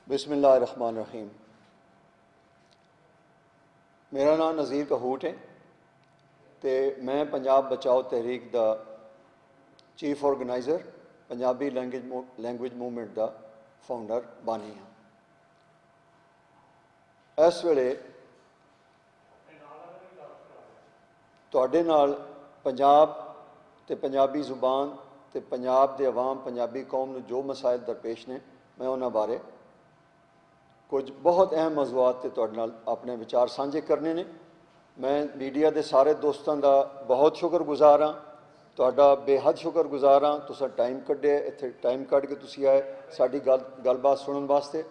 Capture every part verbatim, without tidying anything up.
بسم اللہ الرحمن الرحیم۔ میرا نام نذیر کہوٹ ہے تے میں پنجاب بچاؤ تحریک دا چیف آرگنائزر، پنجابی لینگویج مو-، لینگویج موومنٹ دا فاؤنڈر بانی ہاں۔ اس ویلے تہاڈے نال پنجاب تے پنجابی زبان تے پنجاب دے عوام، پنجابی قوم نوں جو مسائل درپیش نے، میں انہاں بارے کچھ بہت اہم موضوعات تے تہاڈے نال اپنے وچار سانجھے کرنے نے۔ میں میڈیا دے سارے دوستاں دا بہت شکر گزار ہاں، تہاڈا بے حد شکر گزار ہاں۔ تساں ٹائم کڈے، اتھے ٹائم کڈ کے تسی آئے ساڈی گل گل بات سنن واسطے،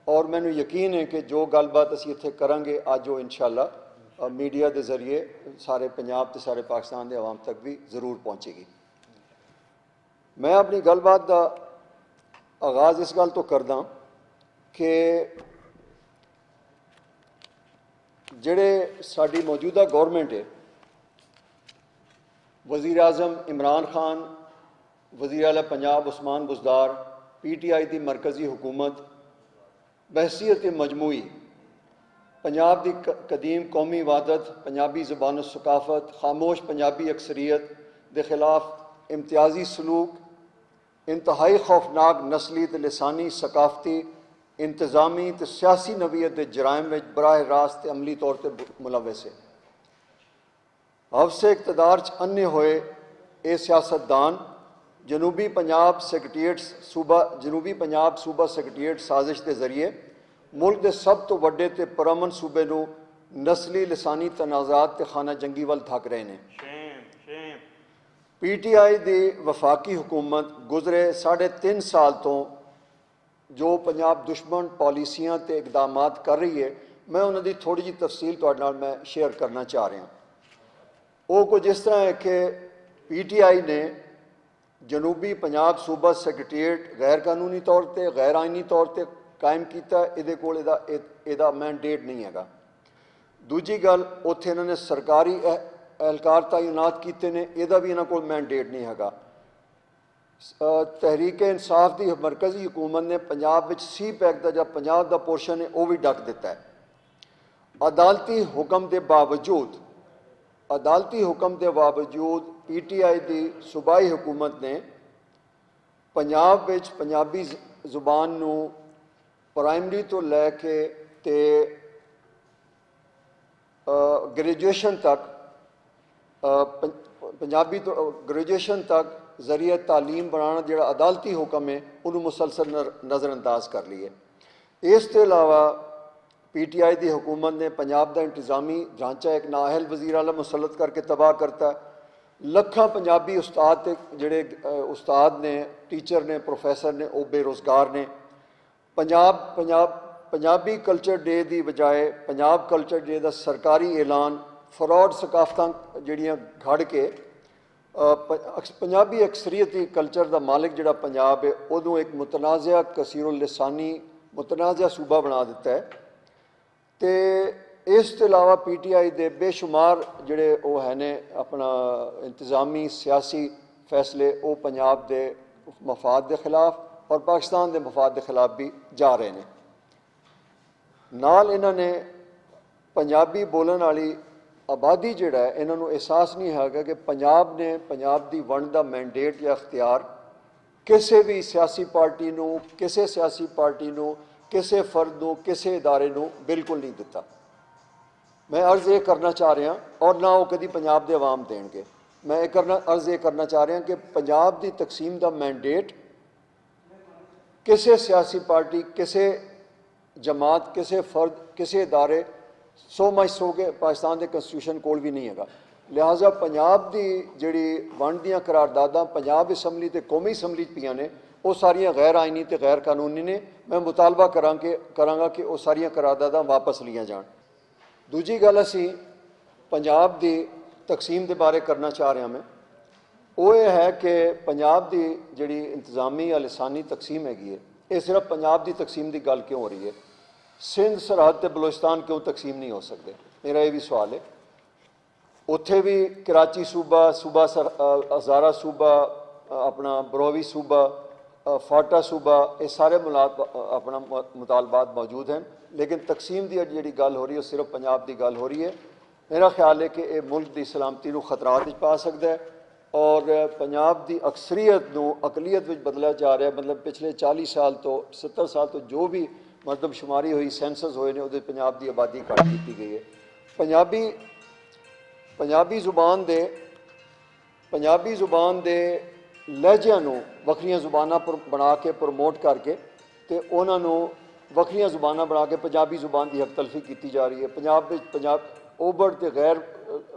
اور مینوں یقین ہے کہ جو گل بات اسی اتھے کراں گے اج، وہ انشاءاللہ میڈیا دے ذریعے سارے پنجاب تے سارے پاکستان دے عوام تک بھی ضرور پہنچے گی۔ میں اپنی گل بات دا آغاز اس گل تو کردا کہ جڑے ساڈی موجودہ گورنمنٹ ہے، وزیر اعظم عمران خان، وزیر اعلی پنجاب عثمان بزدار، پی ٹی آئی دی مرکزی حکومت بحیثیت مجموعی پنجاب دی ق-، قدیم قومی عبادت، پنجابی زبان و ثقافت، خاموش پنجابی اکثریت دے خلاف امتیازی سلوک، انتہائی خوفناک نسلی تے لسانی، ثقافتی، انتظامی تے سیاسی نوعیت دے جرائم وچ براہ راست تے عملی طور تے ب-، ملوث ہے۔ حوث اقتدار چ انے ہوئے اے سیاستدان جنوبی پنجاب سیکرٹریٹ صوبہ، جنوبی پنجاب صوبہ سیکرٹریٹ سازش دے ذریعے ملک دے سب تو وڈے تے پرامن صوبے نوں نسلی لسانی تنازعات تے خانہ جنگی ول دھک رہے نے۔ پی ٹی آئی دی وفاقی حکومت گزرے ساڑھے تین سال تو جو پنجاب دشمن پالیسیاں تے اقدامات کر رہی ہے، میں انہاں دی تھوڑی جی تفصیل تہاڈے نال میں شیئر کرنا چاہ رہا ہاں۔ وہ کچھ اس طرح ہے کہ پی ٹی آئی نے جنوبی پنجاب صوبہ سیکرٹریٹ غیر قانونی طور تے، غیر آئینی طور تے قائم کیتا ہے، ادے کول ادا، اد-، ادا مینڈیٹ نہیں ہے گا۔ دوجی گل، اتھے انہوں نے سرکاری اہ-، اہلکار تعینات کیتے نے، ادا بھی انہاں کول مینڈیٹ نہیں ہے گا۔ تحریک انصاف دی مرکزی حکومت نے پنجاب وچ سی پیک دا جا پنجاب دا پورشن ہے، وہ بھی ڈک دتا ہے۔ عدالتی حکم دے باوجود، عدالتی حکم دے باوجود پی ٹی آئی دی صوبائی حکومت نے پنجاب وچ پنجابی ز-، زبان نوں پرائمری تو لے کے تے، آ، گریجویشن تک، آ، پن-، پنجابی تو، آ، گریجویشن تک ذریعہ تعلیم بنانا جڑا عدالتی حکم ہے، انہوں مسلسل نر-، نظر انداز کر لیے۔ اس تو علاوہ پی ٹی آئی دی حکومت نے پنجاب دا انتظامی ڈھانچہ ایک نااہل وزیر اعلیٰ مسلط کر کے تباہ کرتا ہے۔ لکھاں پنجابی استاد تے جڑے، آ، استاد نے، ٹیچر نے، پروفیسر نے، وہ بے روزگار نے۔ پنجاب، پنجاب، پنجابی کلچر ڈے دی بجائے پنجاب کلچر ڈے دا سرکاری اعلان فراڈ ثقافتاں جڑیاں گھڑ کے، آ، پ-، اکس-، پنجابی اکثریتی کلچر دا مالک جڑا پنجاب ہے، اودوں ایک متنازعہ کثیر اللسانی، متنازعہ صوبہ بنا دیتا ہے۔ تے اس تو علاوہ پی ٹی آئی دے بے شمار جڑے او ہے نے اپنا انتظامی سیاسی فیصلے او پنجاب دے مفاد دے خلاف اور پاکستان دے مفاد دے خلاف بھی جا رہے نے۔ نال انہاں نے پنجابی بولن والی آبادی جڑا ہے، انہاں نوں احساس نہیں ہے کہ پنجاب نے، پنجاب دی ونڈ دا مینڈیٹ یا اختیار کسے بھی سیاسی پارٹی نوں، کسے سیاسی پارٹی نوں، کسے فرد نوں، کسے ادارے نوں بالکل نہیں دتا۔ میں عرض یہ کرنا چاہ رہا، اور نہ وہ کدی پنجاب دے عوام دین گے۔ میں یہ کرنا، عرض یہ کرنا چاہ رہا کہ پنجاب دی تقسیم دا مینڈیٹ کسے سیاسی پارٹی، کسے جماعت، کسے فرد، کسے ادارے، سو مائی سو کے پاکستان دے کانسٹیٹیوشن کول بھی نہیں ہے گا۔ لہذا پنجاب دی جڑی ونڈ دیاں قرارداداں پنجاب اسمبلی تے قومی اسمبلی چ پیاں نے، وہ ساریاں غیر آئینی تے غیر قانونی نے۔ میں مطالبہ کراں کہ، کراں گا کہ وہ ساریاں قرارداداں واپس لیاں جان۔ دوجی گل اسی پنجاب دی تقسیم دے بارے کرنا چاہ رہا میں، وہ یہ ہے کہ پنجاب دی جڑی انتظامی یا لسانی تقسیم ہے گی ہے، یہ صرف پنجاب دی تقسیم دی گل کیوں ہو رہی ہے؟ سندھ سرحد تے بلوچستان کیوں تقسیم نہیں ہو سکتے؟ میرا یہ بھی سوال ہے۔ اتھے بھی کراچی صوبہ، صوبہ سر-، آ، ہزارہ صوبہ، آ، اپنا بروی صوبہ، فاٹا صوبہ، یہ سارے ملات اپنا مطالبات موجود ہیں۔ لیکن تقسیم دی جڑی گل ہو رہی ہے، صرف پنجاب دی گل ہو رہی ہے۔ میرا خیال ہے کہ یہ ملک دی سلامتی نوں خطرات وچ پا سکدا ہے۔ اور پنجاب دی اکثریت نوں اقلیت وچ بدلیا جا رہا ہے۔ مطلب، پچھلے چالیس سال تو، ستر سال تو جو بھی مردم شماری ہوئی، سینسس ہوئے نے، اودے پنجاب دی آبادی گھٹ کیتی گئی ہے۔ پنجابی پنجابی زبان دے پنجابی زبان دے لہجیاں نوں وکھریاں زباناں پر بنا کے، پروموٹ کر کے، تے انہاں نوں وکھریاں زباناں بنا کے پنجابی زبان دی حق تلفی کیتی جا رہی ہے۔ پنجاب وچ پنجاب اوبر تے غیر،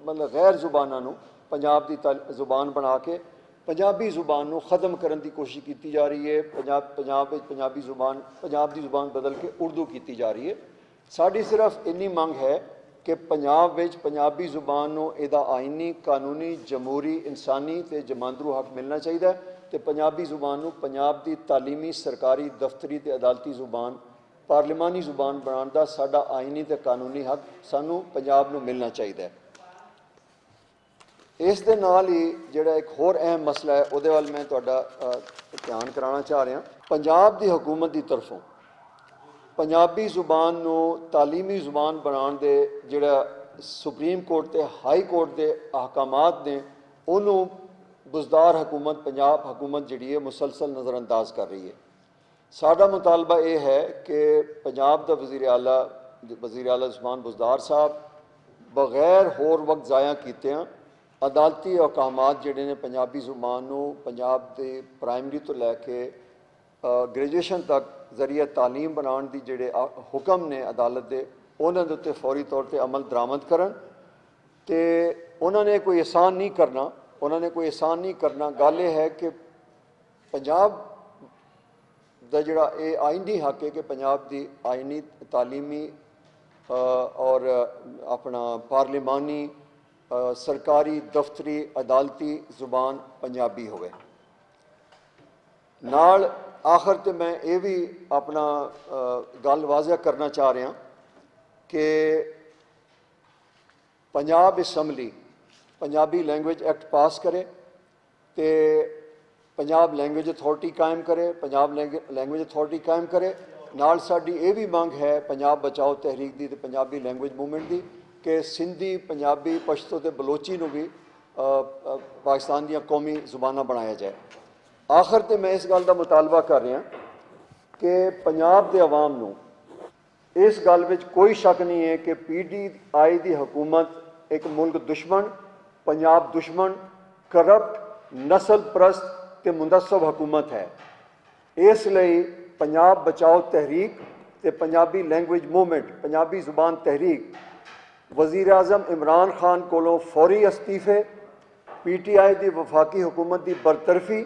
مطلب، غیر زباناں نوں پنجاب دی تل- زبان بنا کے پنجابی زبان نوں ختم کرن دی کوشش کیتی جا رہی ہے۔ پنجاب پنجاب وچ پنجابی زبان، پنجاب دی زبان بدل کے اردو کیتی جا رہی ہے۔ ساڈی صرف اینی منگ ہے کہ پنجاب وچ پنجابی زبان نوں ایہدا آئینی، قانونی، جمہوری، انسانی تے جماندرو حق ملنا چاہیدا ہے، تے پنجابی زبان نوں پنجاب دی تعلیمی، سرکاری، دفتری تے عدالتی زبان، پارلیمانی زبان بنان دا ساڈا آئینی تے قانونی حق سانوں پنجاب نوں ملنا چاہیدا ہے۔ اس دے نال ہی جڑا ایک ہور اہم مسئلہ ہے، اودے وال میں تہاڈا دھیان کرانا چاہ رہا۔ پنجاب دی حکومت دی طرفوں پنجابی زبان نوں تعلیمی زبان بنان دے جڑا سپریم کورٹ تے ہائی کورٹ دے احکامات نے، انہوں بزدار حکومت، پنجاب حکومت جڑی ہے، مسلسل نظر انداز کر رہی ہے۔ ساڈا مطالبہ یہ ہے کہ پنجاب دا وزیر اعلیٰ، وزیر اعلیٰ عثمان بزدار صاحب بغیر ہور وقت ضائع کیتے ہیں عدالتی احکامات جڑے نے پنجابی زبان نوں پنجاب دے پرائمری تو لے کے گریجویشن تک ذریعہ تعلیم بنان دی جڑے حکم نے عدالت دے، انہاں دے اتے فوری طور تے عمل درآمد کرن۔ تے انہاں نے کوئی احسان نہیں کرنا، انہاں نے کوئی احسان نہیں کرنا۔ گل یہ ہے کہ پنجاب دا جڑا اے آئینی حق ہے کہ پنجاب دی آئینی، تعلیمی اور اپنا پارلیمانی، سرکاری، دفتری، عدالتی زبان پنجابی ہوئے۔ نال آخر تے میں اے وی اپنا گل واضح کرنا چاہ رہا کہ پنجاب اسمبلی پنجابی لینگویج ایکٹ پاس کرے تے پنجاب لینگویج اتھارٹی قائم کرے، پنجاب لینگویج اتھارٹی قائم کرے۔ نال ساڈی اے وی منگ ہے پنجاب بچاؤ تحریک دی تے پنجابی لینگویج موومنٹ دی کہ سندھی، پنجابی، پشتو تے بلوچی نوں وی پاکستان دیاں قومی زباناں بنایا جائے۔ آخر تے میں اس گل دا مطالبہ کر رہا کہ پنجاب دے عوام نوں اس گل وچ کوئی شک نہیں ہے کہ پی ٹی آئی دی حکومت ایک ملک دشمن، پنجاب دشمن، کرپٹ، نسل پرست تے منتسب حکومت ہے۔ اس لئی پنجاب بچاؤ تحریک تے پنجابی لینگویج موومنٹ، پنجابی زبان تحریک، وزیر اعظم عمران خان کولوں فوری استعفے، پی ٹی آئی دی وفاقی حکومت دی برطرفی،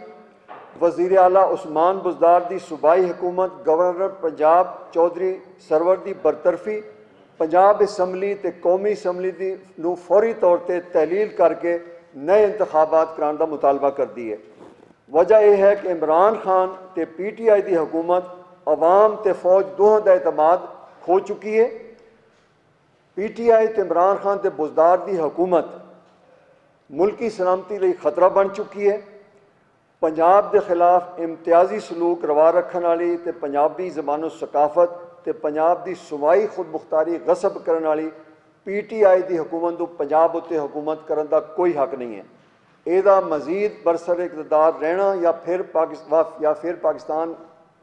وزیر اعلیٰ عثمان بزدار دی صوبائی حکومت، گورنر پنجاب چوہدری سرور دی برطرفی، پنجاب اسمبلی تے قومی اسمبلی دی نوں فوری طور تے تحلیل کر کے نئے انتخابات کرانے دا مطالبہ کردی ہے۔ وجہ یہ ہے کہ عمران خان تے پی ٹی آئی دی حکومت عوام تے فوج دوہاں دا اعتماد کھو چکی ہے۔ پی ٹی آئی تے عمران خان تے بزدار دی حکومت ملکی سلامتی لئی خطرہ بن چکی ہے۔ پنجاب دے خلاف امتیازی سلوک روا رکھن والی تے پنجابی زبان و ثقافت تے پنجاب دی صوبائی خود مختاری غصب کرن والی پی ٹی آئی دی حکومت نوں پنجاب اتے حکومت کرن دا کوئی حق نہیں ہے۔ ایہدا مزید برسر اقتدار رہنا یا پھر پاکس- وا- یا پھر پاکستان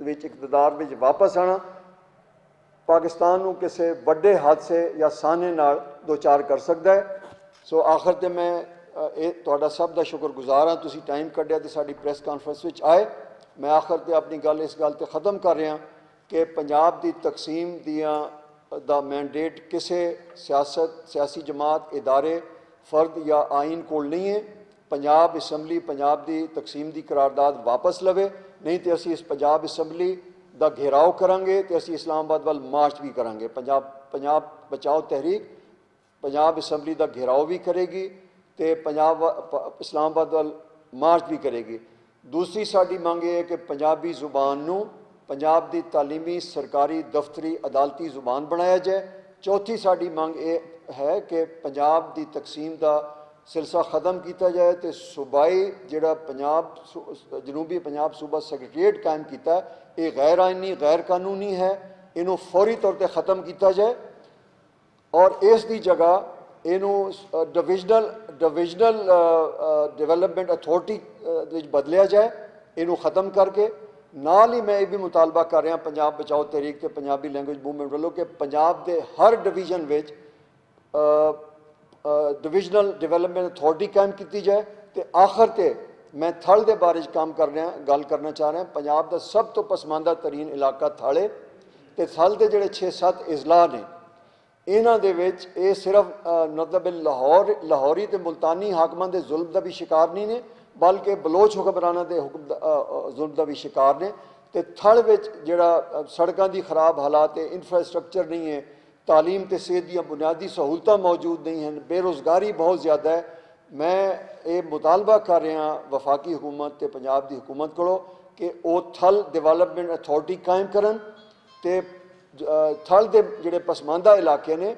وچ اقتدار وچ واپس آنا پاکستان نوں کسے وڈے حادثے یا سانے نال دوچار کر سکدا ہے۔ سو آخر تے میں تہاڈا سب دا شکر گزار ہاں، تسی ٹائم کڈیا تے ساڈی پریس کانفرنس وچ آئے۔ میں آخر تے اپنی گل اس گل تے ختم کر رہا ہاں کہ پنجاب دی تقسیم دیاں دا مینڈیٹ کسے سیاست، سیاسی جماعت، ادارے، فرد یا آئین کول نہیں ہے۔ پنجاب اسمبلی پنجاب دی تقسیم دی قرارداد واپس لوے، نہیں تے اسی اس پنجاب اسمبلی دا گھیراؤ کرانگے تے اسی اسلام آباد ول مارچ بھی کرانگے۔ پنجاب پنجاب بچاؤ تحریک پنجاب اسمبلی دا گھیراؤ بھی کرے گی تے پنجاب اسلام آباد ول مارچ بھی کرے گی۔ دوسری ساڈی منگ یہ ہے کہ پنجابی زبان نوں پنجاب دی تعلیمی، سرکاری، دفتری، عدالتی زبان بنایا جائے۔ چوتھی ساڈی منگ یہ ہے کہ پنجاب دی تقسیم دا سلسلہ ختم کیتا جائے تے صوبائی جڑا پنجاب، جنوبی پنجاب صوبہ سیکرٹریٹ قائم کیتا ہے، یہ غیر آئینی، غیر قانونی ہے۔ انہوں فوری طور تے ختم کیتا جائے اور اس دی جگہ انہوں ڈویژنل ڈویژنل ڈیولپمنٹ اتھارٹی وچ بدلیا جائے، انہوں ختم کر کے۔ نال ہی میں یہ بھی مطالبہ کر رہا پنجاب بچاؤ تحریک تے پنجابی لینگویج موومنٹ والوں کہ پنجاب دے ہر ڈویژن وچ ڈویژنل ڈیولپمنٹ اتھارٹی قائم کیتی جائے۔ تے آخر تے میں تھل دے بارے چ کام کر رہا گل کرنا چاہ رہا، پنجاب دا سب تو پسماندہ ترین علاقہ تھل ہے۔ تے تھل دے جڑے چھ ست اضلاع نے، انہاں دے وچ اے صرف مطلب لاہور لاہوری تے ملتانی حاکماں دے ظلم دا بھی شکار نہیں نے، بلکہ بلوچ حکمراناں دے حکم ظلم دا بھی شکار نے۔ تے تھل وچ جڑا سڑکاں دی خراب حالات ہے، انفراسٹرکچر نہیں ہے، تعلیم تے صحت دیاں بنیادی سہولتاں موجود نہیں ہیں، بے روزگاری بہت زیادہ ہے۔ میں یہ مطالبہ کر رہا وفاقی حکومت تے پنجاب دی حکومت کو کہ وہ تھل ڈیولپمنٹ اتھارٹی قائم کرن تے تھل دے جڑے پسماندہ علاقے نے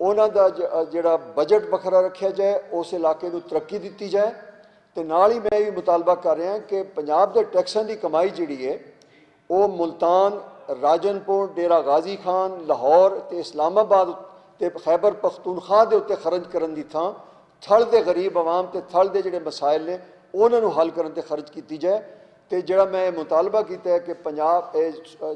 انہاں دا جڑا بجٹ بکھرا رکھیا جائے، اس علاقے نوں ترقی دتی جائے۔ تے نال ہی میں یہ مطالبہ کر رہا کہ پنجاب دے ٹیکساں دی کمائی جڑی ہے، او ملتان، راجن پور، ڈیرہ غازی خان، لاہور تے اسلام آباد تے خیبر پختونخوا دے اُتے خرچ کرن دی تھاں تھل دے غریب عوام تے تھل دے جڑے مسائل نے انہاں نوں حل کرن تے خرچ کیتی جائے۔ تے جڑا میں مطالبہ کیتا ہے کہ پنجاب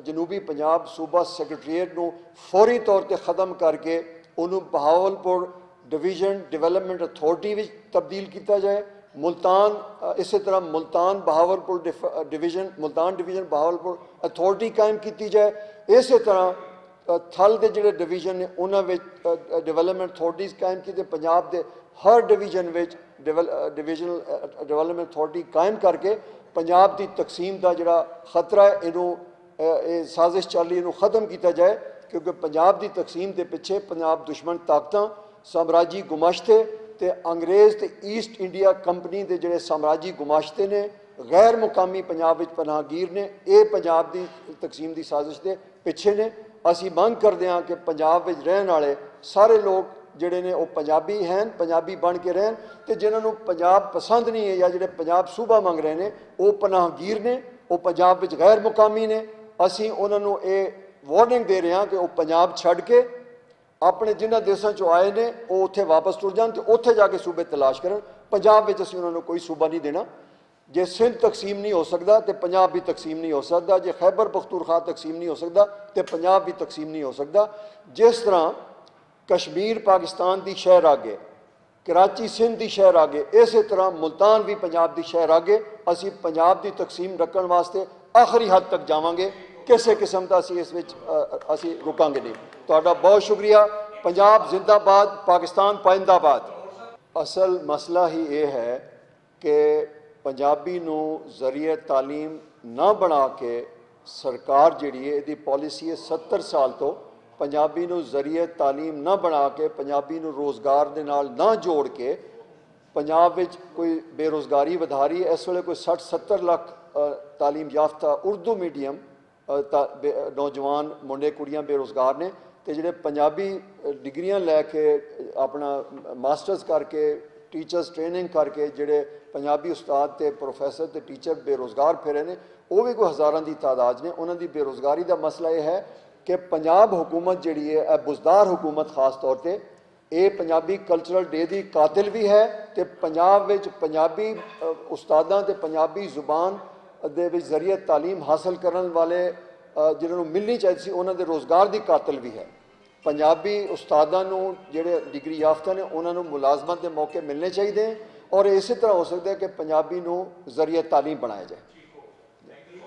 جنوبی پنجاب صوبہ سیکرٹریٹ نوں فوری طور تے ختم کر کے انہوں بہاول پور ڈویژن ڈیولپمنٹ اتھارٹی وچ تبدیل کیتا جائے۔ ملتان اسے طرح ملتان بہاول پور ڈویژن ملتان ڈویژن بہاول پور اتھارٹی قائم کیتی جائے۔ اسے طرح تھل دے جڑے ڈویژن نے انہاں وچ ڈیولپمنٹ اتھارٹیز قائم کیتے، پنجاب دے ہر ڈویژن وچ ڈویژنل ڈیولپمنٹ اتھارٹی قائم کر کے پنجاب دی تقسیم دا جڑا خطرہ ہے انہوں سازش چل رہی انہوں ختم کیتا جائے، کیونکہ پنجاب دی تقسیم دے پچھے پنجاب دشمن طاقتاں، سامراجی گماشتے تے انگریز تے ایسٹ انڈیا کمپنی دے جڑے سامراجی گماشتے نے غیر مقامی پنجاب وچ پناہ گیر نے۔ اے پنجاب دی تقسیم دی سازش دے پچھے نے۔ اسی مانگ کردے ہاں کہ پنجاب وچ رہن والے سارے لوگ جڑے نے او پنجابی ہیں، پنجابی بن کے رہن، تے جنہاں نوں پنجاب پسند نہیں ہے یا جڑے پنجاب صوبہ منگ رہے نے او پناہ گیر نے، او پنجاب وچ غیر مقامی نے۔ اسی انہاں نوں اے وارننگ دے رہے ہاں کہ او پنجاب چھڈ کے اپنے جنہاں دیساں چوں آئے نے او اتھے واپس ٹر جان تے اتھے جا کے صوبے تلاش کرن۔ پنجاب وچ اسی انہاں نوں کوئی صوبہ نہیں دینا۔ جے سندھ تقسیم نہیں ہو سکدا تے پنجاب بھی تقسیم نہیں ہو سکدا، جے خیبر پختونخوا تقسیم نہیں ہو سکدا تے پنجاب بھی تقسیم نہیں ہو سکدا۔ جس طرح کشمیر پاکستان دی شہر آگے، کراچی سندھ دی شہر آگے، اسے طرح ملتان بھی پنجاب دی شہر آگے۔ اسی پنجاب دی تقسیم رکھن واسطے آخری حد تک جاواں گے۔ کسے قسم دا اسی اس وچ اسی رکاں گے نہیں۔ تہاڈا بہت شکریہ۔ پنجاب زندہ باد، پاکستان پائندہ باد۔ اصل مسئلہ ہی یہ ہے کہ پنجابی نوں ذریعہ تعلیم نہ بنا کے سرکار جڑی ہے ایہدی پالیسی ہے ستر سال تو پنجابی نوں ذریعہ تعلیم نہ بنا کے پنجابی نوں روزگار دے نال نہ جوڑ کے پنجاب وچ کوئی بے روزگاری ودھا رہی ہے۔ اس ویلے کوئی سٹھ ستر لکھ تعلیم یافتہ اردو میڈیم نوجوان منڈے کڑیاں بے روزگار نے۔ تے جڑے پنجابی ڈگریاں لے کے اپنا ماسٹرز کر کے ٹیچرز ٹریننگ کر کے جڑے پنجابی استاد تے پروفیسر تے ٹیچر بے روزگار پھرے نے، وہ بھی کوئی ہزاراں دی تعداد نے۔ انہاں دی بے روزگاری دا مسئلہ یہ ہے کہ پنجاب حکومت جڑی ہے اے بزدار حکومت خاص طور تے اے پنجابی کلچرل ڈے دی قاتل وی ہے تے پنجاب وچ پنجابی استاداں تے پنجابی زبان دے وچ ذریعہ تعلیم حاصل کرن والے جنہاں نوں ملنی چاہیدی سی انہاں دے روزگار دی قاتل وی ہے۔ پنجابی استاداں نوں جڑے ڈگری یافتہ نے انہاں نوں ملازمت دے موقع ملنے چاہیدے ہیں اور اسے طرح ہو سکدا ہے کہ پنجابی نوں ذریعہ تعلیم بنایا جائے۔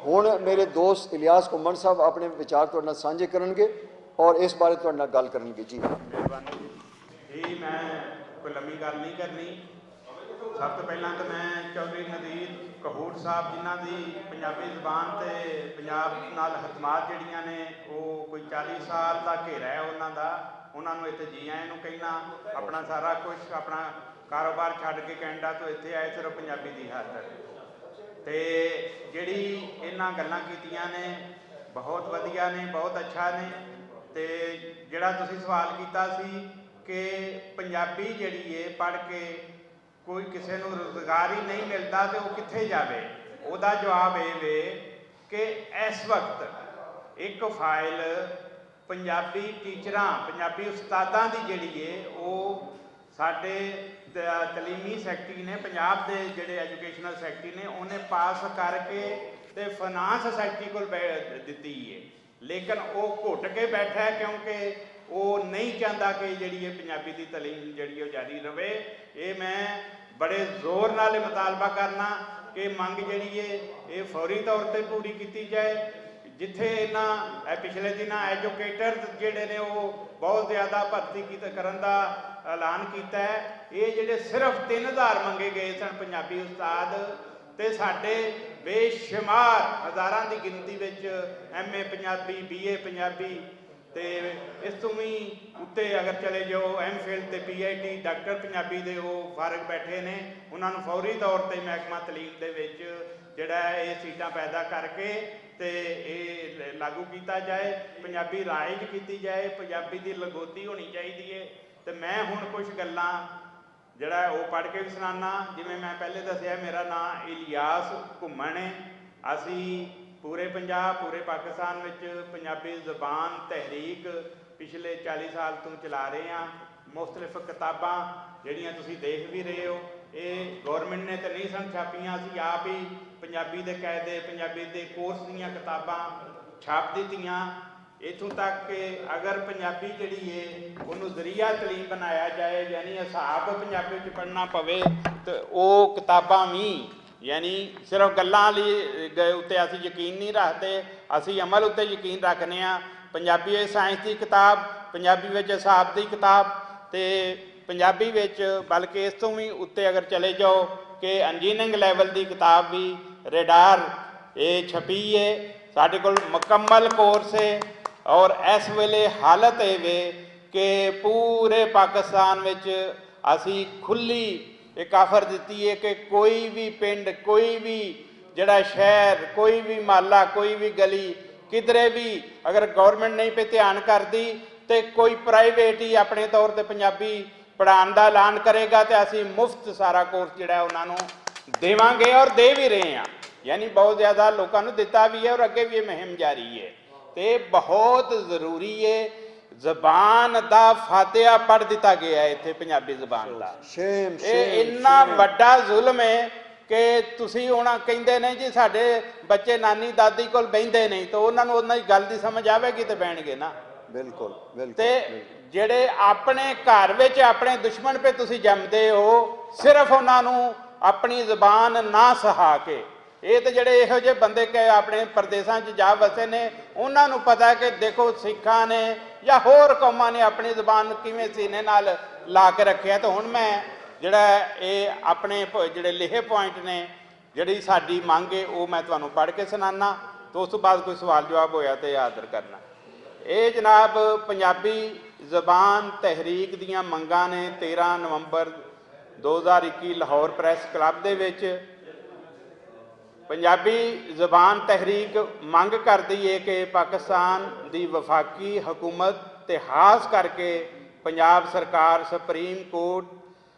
ہن میرے دوست الیاس کمن صاحب اپنے وچار تہاڈے نال سانجھے کرنگے اور اس بارے تہاڈے نال گل کرنگے۔ جی۔ مہربانی۔ جی میں کوئی لمبی گل نہیں کرنی۔ سب تو پہلاں تو میں چوہدری نذیر کہور صاحب جنہاں دی پنجابی زبان تے پنجاب نال ہتمات جڑیاں نے، وہ کوئی چالی سال دا گھیرا ہے انہاں دا۔ انہاں نوں اتھے جی آئیں نوں کہنا، اپنا سارا کچھ اپنا کاروبار چھڈ کے کینیڈا تو اتھے آئے صرف پنجابی دی خاطر۔ تے جڑی انہاں گلاں کیتیاں نے، بہت ودھیا نے، بہت اچھا نے۔ تے جڑا تسی سوال کیتا سی کہ پنجابی جڑی ہے پڑھ کے کوئی کسے نوں روزگار ہی نہیں ملدا تے او کتھے جاوے؟ اوہدا جواب ایہہ وے کہ ایس وقت اک فائل پنجابی ٹیچراں پنجابی استاداں دی جیہڑی اے او ساڈے تعلیمی سیکٹری نے پنجاب دے جیہڑے ایجوکیشنل سیکٹری نے انہیں پاس کر کے تے فنانس سیکٹری کول دتی اے۔ لیکن او گھٹ کے بیٹھا ہے کیونکہ او نہیں چاہندا کہ جیہڑی اے پنجابی دی تعلیم جیہڑی او جاری رہے۔ اے میں بڑے زور نال مطالبہ کرنا کہ منگ جیہڑی اے اے فوری طور تے پوری کیتی جائے۔ جتھے انہاں پچھلے دناں ایجوکیٹر جیہڑے نے او بہت زیادہ بھرتی کرن دا اعلان کیتا ہے۔ اے جیہڑے صرف تین ہزار منگے گئے سن پنجابی استاد تے ساڈے بے شمار ہزاراں دی گنتی وچ ایم اے پنجابی، بی اے پنجابی، تے اس توں وی اتے اگر چلے جاؤ ایم فل تے پی آئی ٹی ڈاکٹر پنجابی دے او فارغ بیٹھے نے۔ انہاں نوں فوری طور تے محکمہ تعلیم دے وچ جیہڑا اے سیٹاں پیدا کر کے تے اے لاگو کیتا جائے۔ پنجابی رائج کیتی جائے، پنجابی دی لگوتی ہونی چاہیدی اے۔ تے میں ہن کچھ گلاں جیہڑا او پڑھ کے وی سنانا۔ جیویں میں پہلے دسیا میرا ناں الیاس گھمن اے۔ اسی پورے پنجاب پورے پاکستان وچ پنجابی زبان تحریک پچھلے چالیس سال توں چلا رہے ہاں۔ مختلف کتاباں جیہڑیاں تسی دیکھ وی رہے ہو اے گورنمنٹ نے تے نہیں سن چھاپیاں، اسی آپ ہی پنجابی دے قاعدے پنجابی دے کورس دیاں کتاباں چھاپ دتیاں۔ اتھوں تک کہ اگر پنجابی جیہڑی اے انہوں ذریعہ تعلیم بنایا جائے یعنی حساب پنجابی وچ پڑھنا پوے تے او کتاباں وی یعنی صرف گلاں لئی اتے اسی یقین نہیں رکھدے۔ اسی عمل اتے یقین رکھنے آں۔ پنجابی وچ سائنس دی کتاب، پنجابی وچ حساب دی کتاب تے پنجابی وچ بلکہ اس توں وی اتے اگر چلے جاؤ کہ انجینئرنگ لیول دی کتاب وی ریڈار اے چھپی اے۔ ساڈے کول مکمل کورس اے اور اس ویلے حالت اے وے کہ پورے پاکستان وچ اسی کھلی اک آفر دتی اے کہ کوئی وی پنڈ، کوئی وی جیہڑا شہر، کوئی وی محلہ، کوئی وی گلی، کدھرے وی اگر گورنمنٹ نہیں پے دھیان کردی تے کوئی پرائیویٹ ہی اپنے طور تے پنجابی پڑھان دا اعلان کرے گا تے اسی مفت سارا کورس جیہڑا ہے انہاں نوں دیواں گے اور دے وی رہے ہاں۔ یعنی بہت زیادہ لوکاں نوں دتا وی ہے اور اگے وی یہ مہم جاری ہے۔ تے بہت ضروری ہے۔ زبان دا فاتحہ پڑھ دتا گیا ہے اتھے پنجابی زبان دا۔ اے انہاں وڈا ظلم ہے کہ تسی انہاں کہندے نے جی ساڈے بچے نانی دادی کول بہندے نہیں تو انہاں نوں انہاں دی گل دی سمجھ آوے گی تے بہن گے نا۔ بالکل، بالکل، تے جیہڑے اپنے گھر وچ اپنے دشمن پہ تسی جمدے ہو، صرف انہاں نوں اپنی زبان نہ سہا کے، اے تے جیہڑے ایہو جے بندے کہ اپنے پردیساں چ جا وسے نے، انہاں نوں پتہ ہے کہ دیکھو سکھاں نے یا ہور قوماں نے اپنی زبان نوں کیویں سینے نال لا کے رکھیا۔ تے ہن میں جیہڑا اے اپنے جیہڑے لکھے پوائنٹ نے، جیہڑی ساڈی منگ اے او میں تہانوں پڑھ کے سنانا۔ تے اس توں بعد کوئی سوال جواب ہویا تے حاضر کرنا۔ اے جناب، پنجابی زبان تحریک دیاں منگاں نے تیرہ نومبر دو ہزار اکی لاہور پریس کلب دے وچ پنجابی زبان تحریک منگ کردی اے کہ پاکستان دی وفاقی حکومت تے خاص کر کے پنجاب سرکار سپریم کورٹ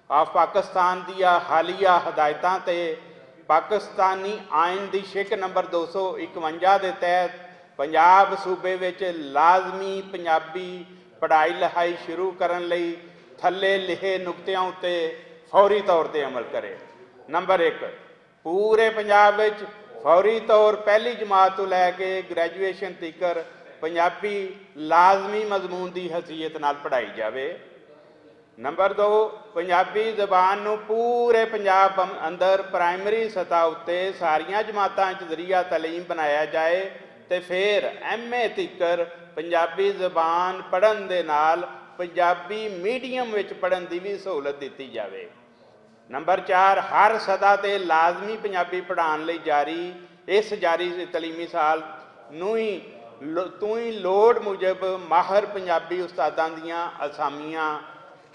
آف پاکستان دیاں حالیہ ہدایتاں تے پاکستانی آئین دی شک نمبر دو سو اکونجا دے تحت پنجاب صوبے وچ لازمی پنجابی پڑھائی لکھائی شروع کرن لئی تھلے لکھے نقطیاں اتے فوری طور تے عمل کرے۔ نمبر ایک، پورے پنجاب وچ فوری طور پہلی جماعت توں لے کے گریجویشن تیکر پنجابی لازمی مضمون دی حیثیت نال پڑھائی جاوے۔ نمبر دو، پنجابی زبان نوں پورے پنجاب اندر پرائمری سطح اتے ساریاں جماعتاں وچ ذریعہ تعلیم بنایا جائے تے فیر ایم اے تیکر پنجابی زبان پڑھن دے نال پنجابی میڈیم وچ پڑھن دی وی سہولت دتی جاوے۔ نمبر چار، ہر سطح تے لازمی پنجابی پڑھان لئی جاری اس جاری تعلیمی سال نوں ہی لوڑ موجب ماہر پنجابی استاداں دیاں اسامیاں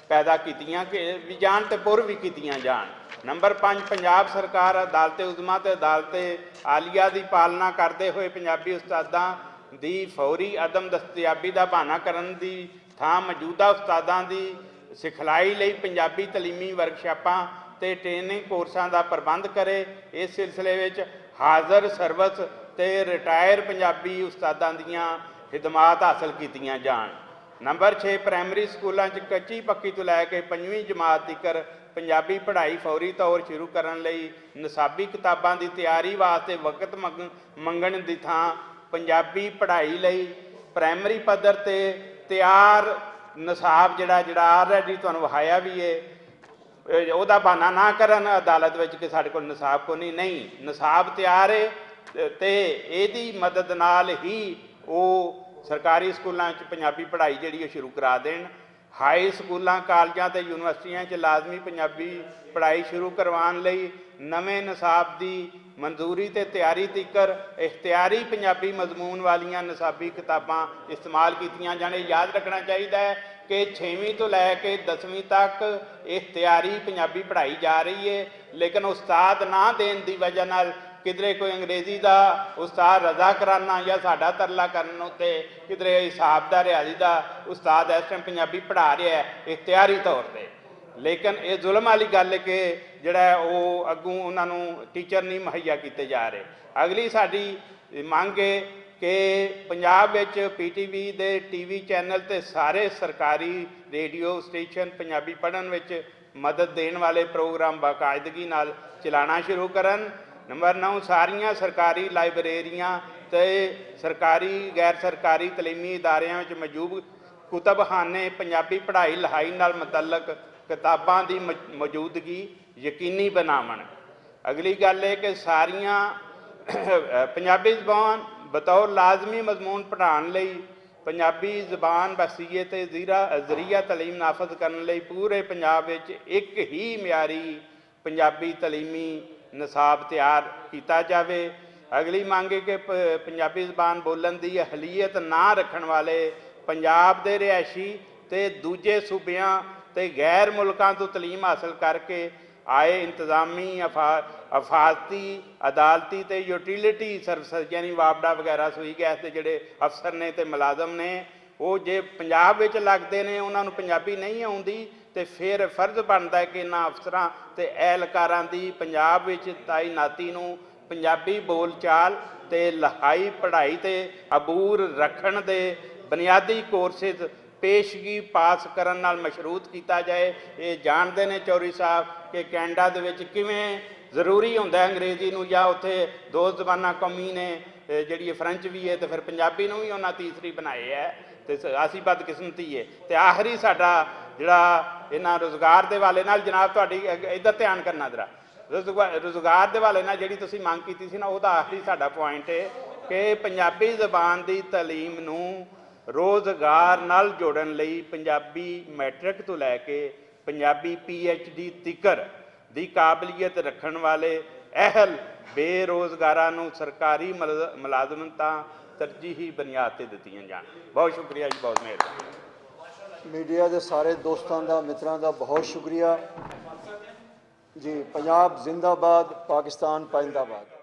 پیدا کیتیاں وی جان تے پر وی کیتیاں جان۔ نمبر پنج، پنجاب سرکار عدالت عظمیٰ تے عدالت عالیہ دی پالنا کردے ہوئے پنجابی استاداں دی فوری عدم دستیابی دا بہانا کرن دی تھاں موجودہ استاداں دی سکھلائی لئی پنجابی تعلیمی ورکشاپاں تے ٹریننگ کورساں دا پربند کرے۔ اس سلسلے وچ حاضر سروس تے ریٹائر پنجابی استاداں دیاں خدمات حاصل کیتیاں جان۔ نمبر چھے، پرائمری سکولاں چ کچی پکی توں لے کے پنجویں جماعت تیکر پنجابی پڑھائی فوری طور شروع کرن لئی نصابی کتاباں دی تیاری واسطے وقت منگ- منگن دی تھاں پنجابی پڑھائی لئی پرائمری پدر تے تیار نصاب جڑا جڑا آلریڈی تانوں وہایا وی ہے، اوہدا بہانا نہ کرن عدالت وچ کہ ساڈے کول نصاب کونی۔ نہیں، نصاب تیار ہے تے ایہدی مدد نال ہی او سرکاری سکولاں چ پنجابی پڑھائی جیہڑی او شروع کرا دین۔ ہائی سکولاں کالجاں تے یونیورسٹیاں چ لازمی پنجابی پڑھائی شروع کروان لئی نویں نصاب دی منظوری تے تیاری تیکر اختیاری پنجابی مضمون والیاں نصابی کتاباں استعمال کیتیاں جانے۔ یاد رکھنا چاہیدا ہے کہ چھیویں توں لے کے دسویں تک اختیاری پنجابی پڑھائی جا رہی ہے، لیکن استاد نہ دین دی وجہ نال کدرے کوئی انگریزی دا استاد رضا کرانا یا ساڈا ترلا کرن اتے کدرے حساب دا ریاضی دا استاد اس ٹائم پنجابی پڑھا رہا ہے اختیاری طور تے۔ لیکن یہ ظلم والی گل ہے کہ جڑا ہے وہ اگوں انہاں نوں ٹیچر نہیں مہیا کیتے جا رہے۔ اگلی ساڈی منگ ہے کہ پنجاب وچ پی ٹی وی دے ٹی وی چینل تے سارے سرکاری ریڈیو سٹیشن پنجابی پڑھن وچ مدد دین والے پروگرام باقاعدگی نال چلانا شروع کرن۔ نمبر نو، ساریاں سرکاری لائبریریاں تے سرکاری غیر سرکاری تعلیمی اداریاں وچ موجود کتب خانے پنجابی پڑھائی لہائی نال متعلق کتاباں دی مج- موجودگی یقینی بناون۔ اگلی گل ہے کہ ساریاں پنجابی زبان بطور لازمی مضمون پڑھان لئی پنجابی زبان بحثیت ذریعہ تعلیم نافذ کرن لئی پورے پنجاب وچ ایک ہی معیاری پنجابی تعلیمی نصاب تیار کیتا جاوے۔ اگلی مانگ ہے کہ پنجابی زبان بولن دی اہلیت نہ رکھن والے پنجاب دے رہائشی تے دوجے صوبیاں تے غیر ملکاں توں تعلیم حاصل کر کے آئے انتظامی افاظتی عدالتی تے یوٹیلیٹی سروسز یعنی واپڈا وغیرہ سوئی گیس دے جڑے افسر نے تے ملازم نے، وہ جے پنجاب وچ لگدے نے انہاں نوں پنجابی نہیں آوندی، تے فیر فرض بندا ہے کہ انہاں افسراں تے اہلکاراں دی پنجاب وچ تعیناتی نوں پنجابی بول چال تے لہائی پڑھائی تے عبور رکھن دے بنیادی کورسز پیشگی پاس کرن نال مشروط کیتا جائے۔ اے جاندے نے چوری صاحب کہ کینیڈا دے وچ کیویں ضروری ہوندا ہے انگریزی نوں، یا اتھے دو زباناں قومی نے، جیہڑی فرنچ وی ہے تے فیر پنجابی نوں وی انہاں تیسری بنایا ہے۔ تے اسی بدقسمتی ہے۔ تے آخری ساڈا جیہڑا انہاں روزگار دے والے نال جناب تہاڈی ادھر دھیان کرنا ذرا، روزگار دے والے نال جیہڑی تسی مانگ کیتی سی نا، اوہدا آخری ساڈا پوائنٹ ہے کہ پنجابی زبان دی تعلیم نوں روزگار نال جوڑن لئی پنجابی میٹرک توں لے کے پنجابی پی ایچ ڈی تیکر دی قابلیت رکھن والے اہل بے روزگاراں نوں سرکاری ملازمتاں ترجیحی بنیاد تے دتیاں جان۔ بہت شکریہ جی، بہت مہربانی۔ میڈیا دے سارے دوستاں دا، متراں دا بہت شکریہ۔ جی، پنجاب زندہ باد، پاکستان پائندہ باد۔